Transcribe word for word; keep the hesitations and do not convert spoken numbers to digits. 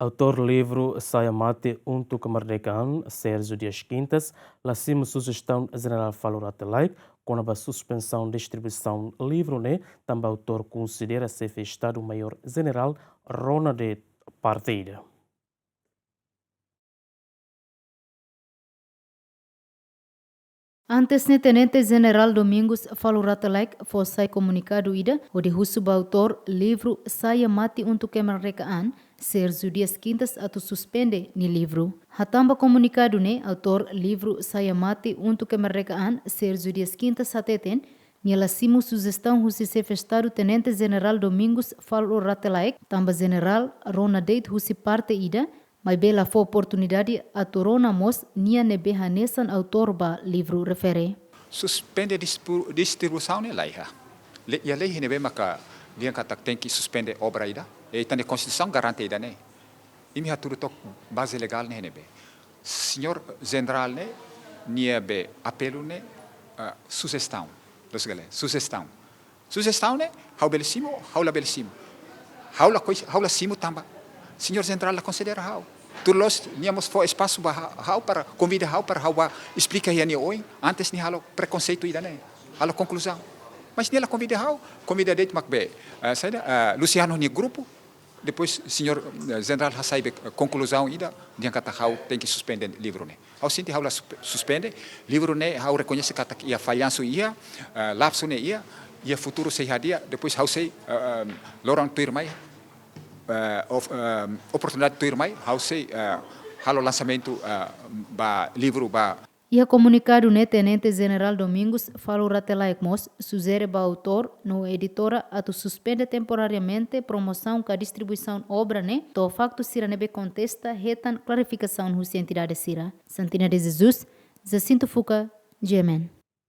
Autór livru Saya Mate Untuk Kemerdekaan, Sérgio Dias Quintas, la simu sujestaun Jenerál Falur Rate Laek kona-ba suspensaun distribuisaun livru ne'e, tanba autór konsidera Xefe Estadu Maiór Jenerál rona de'it parte ida. Antes ne'e, Tenente Jenerál Domingos Falur Rate Laek fó sai komunikadu ida hodi husu ba autór livru Saya Mate Untuk Kemerdekaan, Sérgio Dias Quintas, atu suspende nia livru. Hatán ba komunikadu ne'e, autór livru Saya Mate Untuk Kemerdekaan, Sérgio Dias Quintas, hateten nia la simu sujestaun husi Xefe Estadu Tenente Jenerál Domingos Falur Rate Laek, tanba Jenerál rona de'it husi parte ida, maibé la fó oportunidade atu rona mós nia ne'ebé hanesan autór ba livru refere. Suspende distribu-, distribuisaun ne'e laiha. Le-, iha lei ne'ebé maka dehan katak tenke suspende obra ida. E ita-nia Konstituisaun garante ida-ne'e. Imi hatudu took baze legál ne'e ne'ebé. Señór Jenerál ne'e, nia be apelu ne'e, ah, sujestaun. Loos ka lae, sujestaun. Sujestaun ne'e, ha'u bele simu, ha'u la bele simu. Ha'u la kois-, ha'u la simu tanba Señór Jenerál la konsidera ha'u. Tuir loos, nia mós fó espasu ba ha-, ha'u para konvida ha'u para ha'u bá esplika iha nia oin, antes nia halo prekonseitu ida-ne'e, halo konkluzaun. Mas nia la konvida ha'u, konvida de'it mak be, eh, saida, eh, Luciano nia grupu, depois, señór, eh, Jenerál hasai be, eh, konkluzaun ida, dehan katak ha'u tenke suspende livru ne'e. Ha'u sente ha'u la suspe-, suspende, livru ne'e ha'u rekoñese katak iha fallansu iha, eh, lapsu ne'e iha, iha futuru sei hadi'a, depois ha'u sei, eh, eh, loron tuirmai, eh, of-, eh, oportunidade tuirmai, ha'u sei, eh, halo lansamentu, eh, ba livru, ba Iha komunikadu ne'e, Tenente Jenerál Domingos Falur Rate Laek mós sujere ba autór no editora atu suspende temporariamente promosaun ka distribuisaun obra ne'e, to'o faktu sira ne'ebé kontesta hetan klarifikasaun husi entidade sira. Santina de Jesus, Jacinto Fuca, G M N.